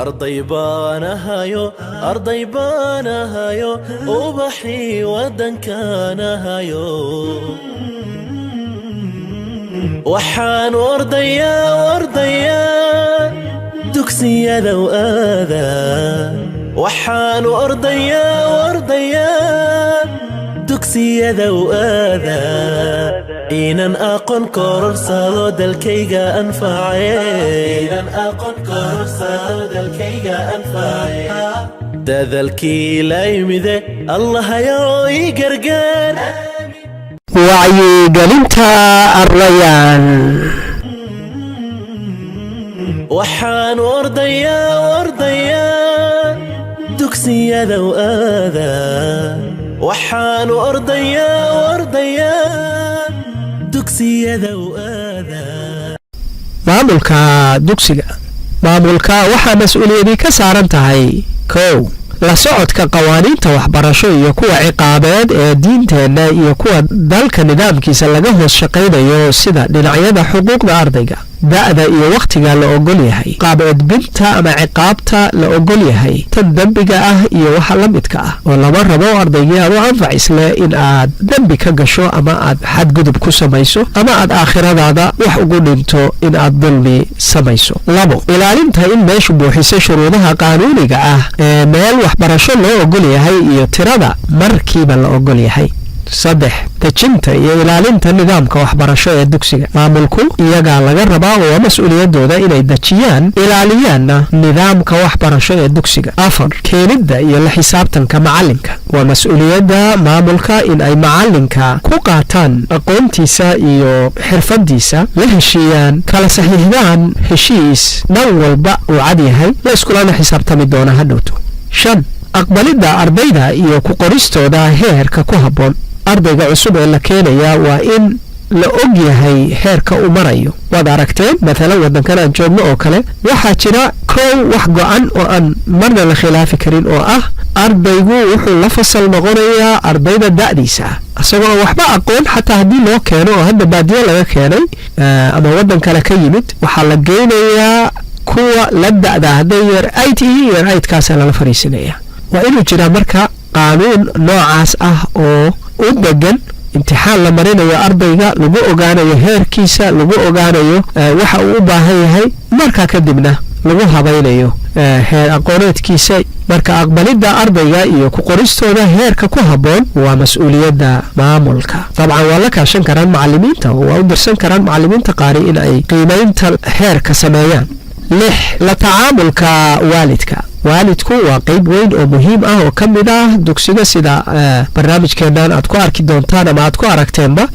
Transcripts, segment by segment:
Arday baan ahayo, arday baan ahayo, ubaxii waddankaan ahayo. Waxaan ordayaa, ordayaa, dugsiyada u aadaa. Waxaan ordayaa, ordayaa, dugsiyada u aadaa, inaan aqoon kororsado, dalkayga anface. Dadalkii la yimide, Allahayow ii gargaar. Wacyigelinta Arrayaan. Waxaan ordayaa, ordayaa, dugsiyada u aadaa. Waxaan ordayaa, ordayaa, dugsiyada u aadaa. Maamulka dugsiga. Maamulka waxaa mas-uuliyadi ka saaran tahay: 1, la socodka qawaaniinta waxbarasho iyo kuwa ciqaabeed ee diinteenna iyo kuwa dalka nidaamkiisa laga hoos shaqaynayo, sida dhinacyada xuquuqda ardayga, da'da iyo wakhtiga la ogol yahay, qaab edbinta ama ciqaabta la ogol yahay, tan dembiga ah iyo waxa la midka ah, oo lama rabo ardaygii adoo anfac isle in aad dembi ka gasho ama aad xadgudub ku samayso ama aad aakhiradaada wax ugu dhinto in aad dulmi samayso. 2, ilaalinta in meeshu buuxiso shuruudaha qaanuuniga ah ee meel waxbarasho loo ogol yahay iyo tirada markiiba la ogol yahay. 3, dejinta iyo ilaalinta nidaamka waxbarasho ee dugsiga. Maamulku iyagaa laga rabaa oo waa mas-uuliyadooda inay dejiyaan, ilaaliyaanna nidaamka waxbarasho ee dugsiga. 4, keenidda iyo la xisaabtanka macalinka. Waa mas-uuliyadda maamulka in ay macalinka ku qaataan aqoontiisa iyo xirfadiisa, la heshiiyaan, kala saxiixdaan heshiis dhan walba uu cad yahay, la iskulana xisaabtami doona hadhowto. 5, aqbalidda ardayda iyo ku qoristooda heerka ku habboon. Ardayga cusub ee la keenayaa waa in la og yahay heerka uu marayo. Waad aragteen, mathalan waddankan aan joogno oo kale, waxaa jira kow wax go-an oo aan marna la khilaafi karin, oo ah ardaygu wuxuu la fasal noqonayaa ardayda da'diisa ah, isagoo aan waxba aqoon. Xataa haddii loo keeno oo hadda baadiyo laga keenay ama waddan kale ka yimid, waxaa la geynayaa kuwa la da'da. Hadday year 8 yihiin, year 8-kaasaa lala fariisinaya. Waa inuu jiraa marka qaanuun noocaas ah oo u degan, imtixaan la marinayo ardayga, lagu ogaanayo heerkiisa, lagu ogaanayo waxa uu u baahan yahay, markaa kadibna lagu habaynayo heer aqooneedkiisa. Marka aqbalidda ardayga iyo ku qoristooda heerka ku habboon waa mas-uuliyadda maamulka. Dabcan waa la kaashan karaan macalimiinta oo waa u dirsan karaan macalimiinta qaari in ay qiimaynta heerka sameeyaan. 6, la tacaamulka waalidka. Waalidku waa qeyb weyn oo muhiim ah oo ka mid ah dugsiga, sida barnaamijkeennan aad ku arki doontaan ama aad ku aragteenba.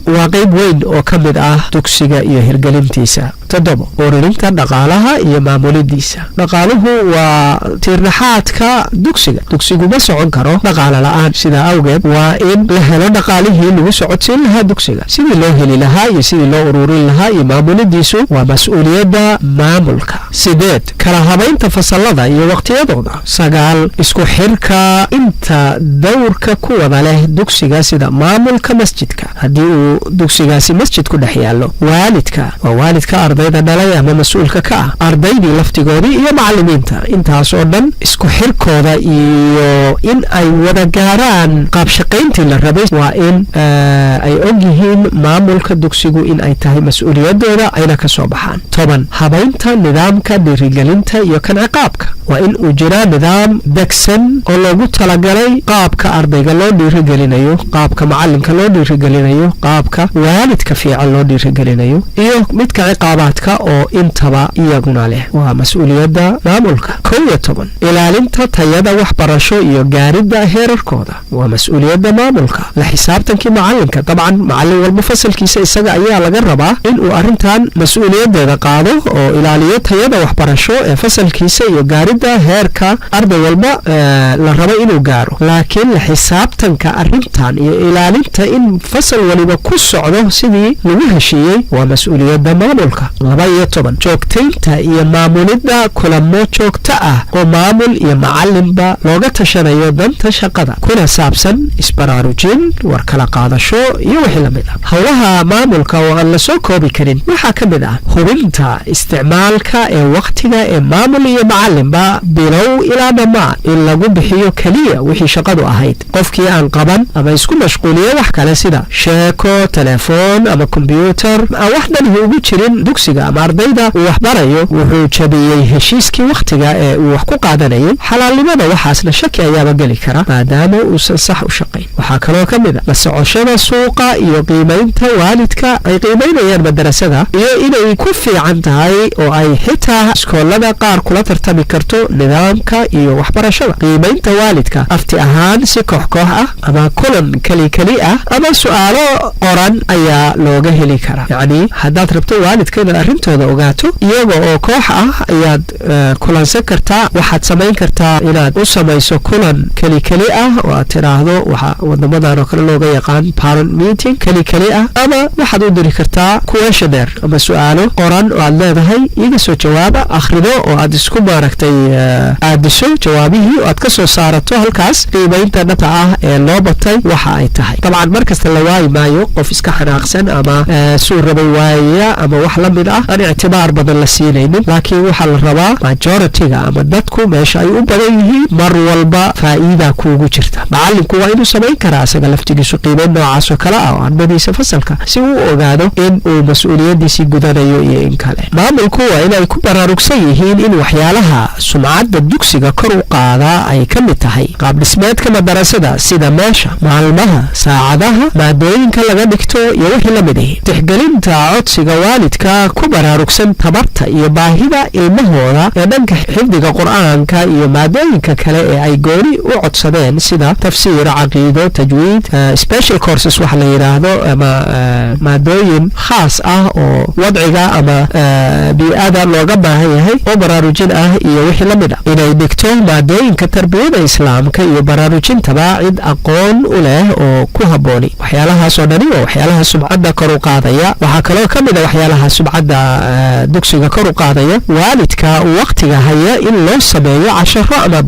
Waa qeyb weyn oo ka mid ah dugsiga iyo hirgelintiisa. 7, ururinta dhaqaalaha iyo maamulidiisa. Dhaqaaluhu waa tiirnaxaadka dugsiga. Dugsigu ma socon karo dhaqaala la-aan. Sidaa awgeed waa in la helo dhaqaalihii lagu socodsiin lahaa dugsiga. Sidii loo heli lahaa iyo sidii loo ururin lahaa iyo maamulidiisu waa mas-uuliyadda maamulka. 8, kala habaynta fasalada iyo waqtiyadooda. 9, isku xirka inta dowrka ku wada leh dugsiga, sida maamulka masjidka haddii uu dugsigaasi masjid ku dhex yaallo, waalidka, waa waalidka ardayda dhalay ama mas-uulka ka ah, ardaydii laftigoodii iyo macalimiinta. Intaas oo dhan isku xirkooda iyo in ay wada gaaraan qaabshaqayntii la rabay waa in ay og yihiin maamulka dugsigu in ay tahay mas-uuliyaddooda, ayna ka soo baxaan. 10, habaynta nidaamka dhiirigelinta iyo kan ciqaabka. Waa in uu jiraa nidaam degsan oo loogu talagalay qaabka ardayga loo dhiirigelinayo, qaabka macalinka loo dhiirigelinayo, qaabka waalidka fiican loo dhiirigelinayo iyo midka ciqaabaadka oo intaba iyaguna leh. Waa mas-uuliyadda maamulka. 11, ilaalinta tayada waxbarasho iyo gaaridda heerarkooda. Waa mas-uuliyadda maamulka. La xisaabtankii macalinka. Dabcan macalin walba fasalkiisa isaga ayaa laga rabaa inuu arrintan mas-uuliyaddeeda qaado oo ilaaliyo tayada waxbarasho ee fasalkiisa iyo gaaridda heerka arday walba la rabo inuu gaaro. Laakiin la xisaabtanka arrintan iyo ilaalinta in fasal waliba ku socdo sidii lagu heshiiyey waa mas-uuliyadda maamulka. 12, joogtaynta iyo maamulidda kulamo joogto ah oo maamul iyo macalinba looga tashanayo danta shaqada, kuna saabsan isbaraarujin, war kala qaadasho iyo wixii lamid ah. Howlaha maamulka oo aan lasoo koobi karin waxaa ka mid ah hubinta isticmaalka ee wakhtiga ee maamul iyo macalinba bilow ilaa dhammaan, in lagu bixiyo keliya wixii shaqadu ahayd. Qofkii aan qaban ama isku mashquuliyo wax kale, sida sheeko, telefoon ama kombyuutar, aan wax danihi ugu jirin dugsiga ama ardayda uu waxbarayo, wuxuu jabiyey heshiiskii wakhtiga ee uu wax ku qaadanayay. Xalaalnimada waxaasna shaki ayaaba geli kara, maadaama uusan sax u shaqayn. Waxaa kaloo ka mid a la socoshada suuqa iyo qiimaynta waalidka ay qiimaynayaan madarasada, iyo inay ku fiican tahay oo ay xitaa iskoolada qaar kula tartami karto nidaamka iyo waxbarashada. Qiimaynta waalidka afti ahaan, si koox koox ah ama kulan keli keli ah ama su-aalo qoran ayaa looga heli karaa. Yacni, haddaad rabto waalidka inaad arrintooda ogaato, iyaga oo koox ah ayaad kulansan kartaa. Waxaad samayn kartaa inaad u samayso kulan keli keli ah oo aad tiraahdo, waxa wadamadan oo kale looga yaqaan parent meeting keli keli ah, ama waxaad u diri kartaa questionnaire ama su-aalo qoran oo aad leedahay iga soo jawaaba, akhrido, oo aad isku maaragtay aadiso jawaabihii oo aad ka soo saarato halkaas qiimaynta dhabta ah ee loo batay waxa ay tahay. Dabcan, mar kasta la waayi maayo qof iska xanaaqsan ama suu rabay waayaya ama wax la mid ah aan ictibaar badan la siinaynin, laakiin waxaa la rabaa majority-ga ama dadku meesha ay u badan yihiin mar walba faa'iida kuugu jirta. Macalinku waa inuu samayn karaa isaga laftigiisu qiimeyn noocaas oo kale ah oo ardadiisa fasalka, si uu ogaado in uu mas-uuliyadiisii gudanayo iyo in kale. Maamulku waa inay ku baraarugsan yihiin in waxyaalaha sumcadda dugsiga kor u qaadaa ay ka mid tahay qaab dhismeedka madarasada, sida meesha, maalmaha, saacadaha, maadooyinka laga dhigto iyo wixii la mid ihi. Tixgelinta codsiga waalidka ku baraarugsan tabarta iyo baahida ilmahooda ee dhanka xifdiga Qur-aanka iyo maadooyinka kale ee ay gooni u codsadeen, sida tafsiir, caqiido, tajwiid, special courses waxa la yidhaahdo ama maadooyin khaas ah oo wadciga ama bii-ada looga baahan yahay oo baraarujin ah iyo wixii la mid ah. Inay dhigto maadooyinka tarbiyada Islaamka iyo baraarujintaba cid aqoon u leh oo ku habbooni. Waxyaalahaas oo dhani waa waxyaalaha sumcadda kor u qaadaya. Waxaa kaloo ka mid a waxyaalaha sumcadda dugsiga kor u qaadaya waalidka waqtiga haya in loo sameeyo casharo ama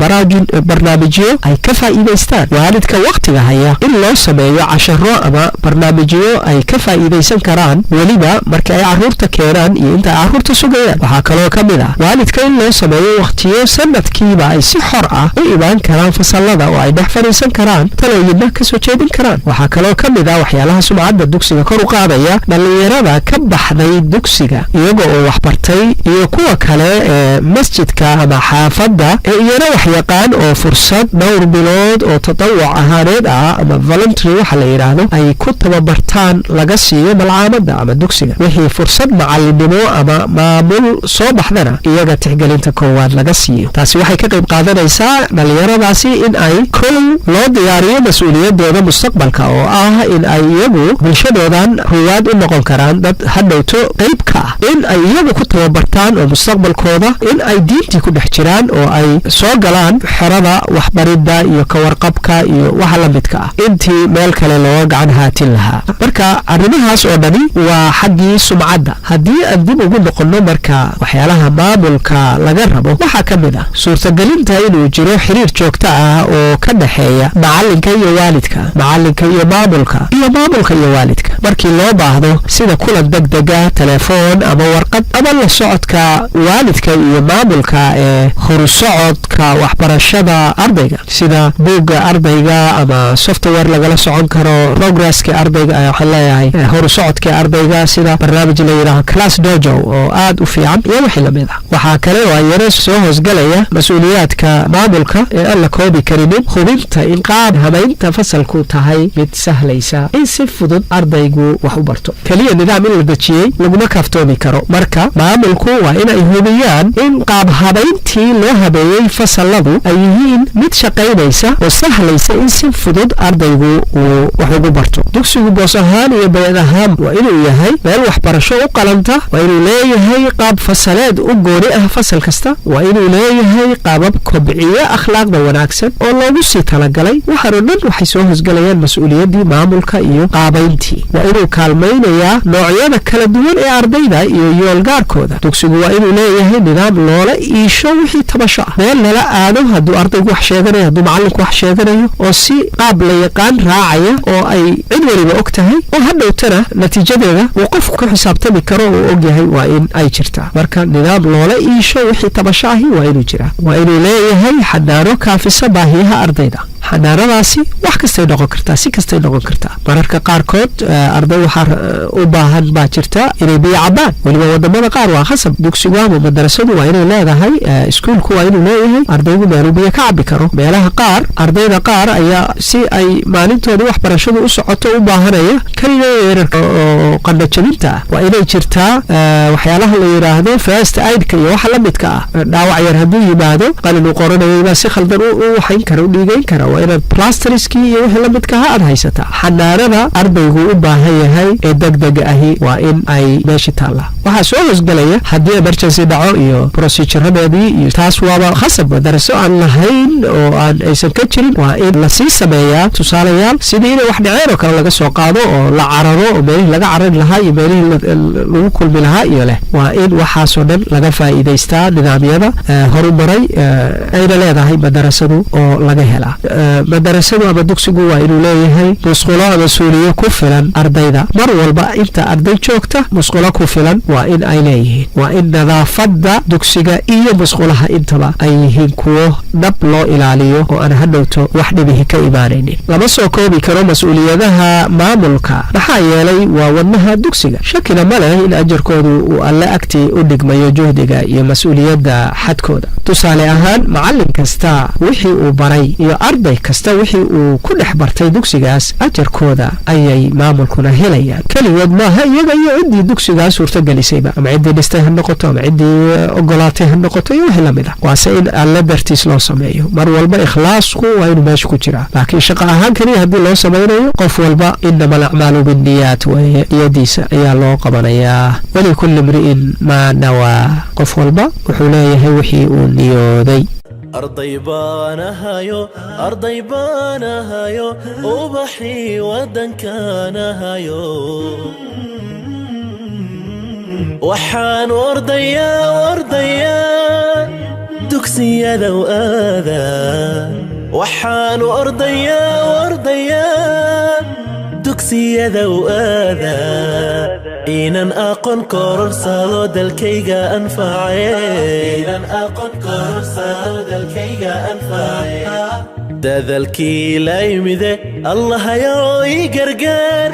barnaamijyo ay ka faa'iidaystaan. Waalidka waqtiga haya in loo sameeyo casharo ama barnaamijyo ay ka faa'iidaysan karaan, weliba marka ay caruurta keenaan iyo inta ay caruurta sugayaan. Waxaa kaloo ka mid ah waalidka in loo sameeyo wakhtiyo sanadkiiba ay si xor ah u imaan karaan fasalada oo ay dhex fadhiisan karaan, talooyinna ka soo jeedin karaan. Waxaa kaloo ka mid ah waxyaalaha sumcadda dugsiga kor u qaadaya dhallinyarada ka baxday dugsiga iyaga oo waxbartay iyo kuwa kale ee masjidka ama xaafadda ee iyana wax yaqaan oo fursad dhowr bilood oo tatawuc ahaaneed ah ama voluntary waxa la yidhaahdo ay ku tababartaan laga siiyo malcaamadda ama dugsiga. Wixii fursad macalinimo ama maamul soo baxdana iyaga tixgelinta koowaad laga siiyo. Taasi waxay ka qayb qaadanaysaa dhallinyaradaasi in ay kow loo diyaariyo mas-uuliyadooda mustaqbalka, oo ah in ay iyagu bulshadoodan ruwaad u noqon karaan, dad hadhowto qayb ka ah, in ay iyagu ku tababartaan oo mustaqbalkooda in ay diintii ku dhex jiraan oo ay soo galaan xerada waxbaridda iyo kawarqabka iyo waxa la midka ah, intii meel kale looga gacan haatin lahaa. Marka arrimahaas oo dhani waa xaggii sumcadda. Haddii aan dib ugu noqonno marka waxyaalaha maamulka laga rabo, waxaa ka mid ah suurtagelinta inuu jiro xiriir joogto ah oo ka dhexeeya macalinka iyo waalidka, macalinka iyo maamulka, iyo maamulka iyo waalidka, markii loo baahdo, sida kulan deg dega, telefoon ama warqad, ama la socodka waalidka iyo maamulka ee horusocodka waxbarashada ardayga, sida buugga ardayga ama software lagala socon karo progresska ardayga. Waxaan leeyahay horusocodka ardayga, sida barnaamij la yidhaaho Class Dojo oo aad u fiican iyo wixii lamid ah. Waxaa kale oo ayana soo hoosgalaya mas-uuliyaadka maamulka ee aan la koobi karinin hubinta in qaab habaynta fasalku tahay mid sahlaysa in si fudud ardaygu wax u barto. Keliya nidaam in la dejiyey laguma kaaftoomi karo. Marka maamulku waa inay hubiyaan in qaab habayntii loo habeeyey fasaladu ay yihiin mid shaqaynaysa oo sahlaysa in si fudud ardaygu uu wax ugu barto. Dugsigu boos ahaan iyo bayad ahaan waa inuu yahay meel waxbarasho u qalanta. Waa inuu leeyahay qaab fasaleed u gooni ah fasal kasta. Waa inuu leeyahay qaabab kobciyo akhlaaqda wanaagsan oo loogu sii talagalay. Waxaanoo dhan waxay soo hosgalayaan mas-uuliyaddii maamulka iyo qaabayntii. Waa inuu kaalmaynayaa noocyada kala duwan ee ardayda. Ardayda iyo yoolgaarkooda. Dugsigu waa inuu leeyahay nidaam loola iisho wixii tabasho ah, meel lala aado hadduu ardaygu wax sheeganayo, hadduu macallinku wax sheeganayo, oo si qaab la yaqaan raacaya oo ay cid waliba og tahay, oo hadhowtana natiijadeeda uu qofku ku xisaabtami karo oo og yahay, waa in ay jirtaa. Marka nidaam loola iisho wixii tabasho ahi waa inuu jiraa. Waa inuu leeyahay xanaano kaafisa baahiyaha ardayda. Xanaanadaasi wax kastay noqon kartaa, si kastay noqon kartaa. Mararka qaarkood arday waxaa u baahan baa jirta inay biyo cabaan. Weliba wadamada qaar waa khasab. Dugsigu ama madarasadu waa inay leedahay, iskuulku waa inuu leeyahay ardaygu meeluu biyo ka cabi karo. Meelaha qaar ardayda qaar ayaa si ay maalintooda waxbarashadu u socoto u baahanaya keliya yararka oo qandhajabinta ah. Waa inay jirtaa waxyaalaha la yidhaahdo first aidka iyo waxa la midka ah. Dhaawac yar hadduu yimaado, qalin uu qoranayay baa si khaldan u waxayn kara, u dhiigayn kara, waa inaad plasterskii iyo wixii la midka ahaa aad haysataa. Xanaanada ardaygu u baahan yahay ee degdega ahi waa in ay meesha taallaa. Waxaa soo hoosgelaya haddii emergency dhaco iyo proceduradeedii, iyo taas waaba khasab. Madaraso aan lahayn oo aan aysan ka jirin waa in lasii sameeyaa tusaalayaal sidii inay wax dhaceen oo kale laga soo qaado oo la cararo, oo meelihii laga carari lahaa iyo meelihii lagu kulmi lahaa iyo leh. Waa in waxaasoo dhan laga faa'iidaystaa nidaamyada horumaray ayna leedahay madarasadu oo laga helaa. Madarasadu ama dugsigu waa inuu leeyahay musqulo ama suuliyo ku filan ardayda. Mar walba inta arday joogta musqulo ku filan waa in ay leeyihiin. Waa in nadaafadda dugsiga iyo musqulaha intaba ay yihiin kuwo dhab loo ilaaliyo oo aan hadhowto wax dhibihi ka imaanaynin. Lama soo koobi karo mas-uuliyadaha maamulka, maxaa yeelay waa wadnaha dugsiga. Shakina ma leh in ajarkoodu uu alle agtii u dhigmayo juhdiga iyo mas-uuliyadda xadkooda. Tusaale ahaan, macallin kasta wixii uu baray iyo arday kasta wixii uu ku dhex bartay dugsigaas, ajarkooda ayay maamulkuna helayaan. Keligood maaha, iyaga iyo ciddii dugsigaas suurtagelisayba, ama ciddii dhistay ha noqoto ama ciddii ogolaatay ha noqoto iyo wixii lamid ah. Waase in alle dartiis loo sameeyo. Mar walba ikhlaasku waa inuu meesha ku jiraa. Laakiin shaqo ahaan keliya haddii loo samaynayo, qof walba إنما الأعمال بالنيات weeye, niyadiisa ayaa loo qabanayaa. ولكل امرئ ما نوى. Qof walba wuxuu leeyahay wixii uu niyooday. Arday baan ahayo, arday baan ahayo, ubaxii waddankaan ahayo. Waxaan ordayaa, ordayaa, dugsiyada u aadaa. Waxaan ordayaa, ordayaa, dugsiyada u aadaa, inaan aqoon kororsado, dalkayga anface. Dadaalkii la yimide, Allahayow ii gargaar.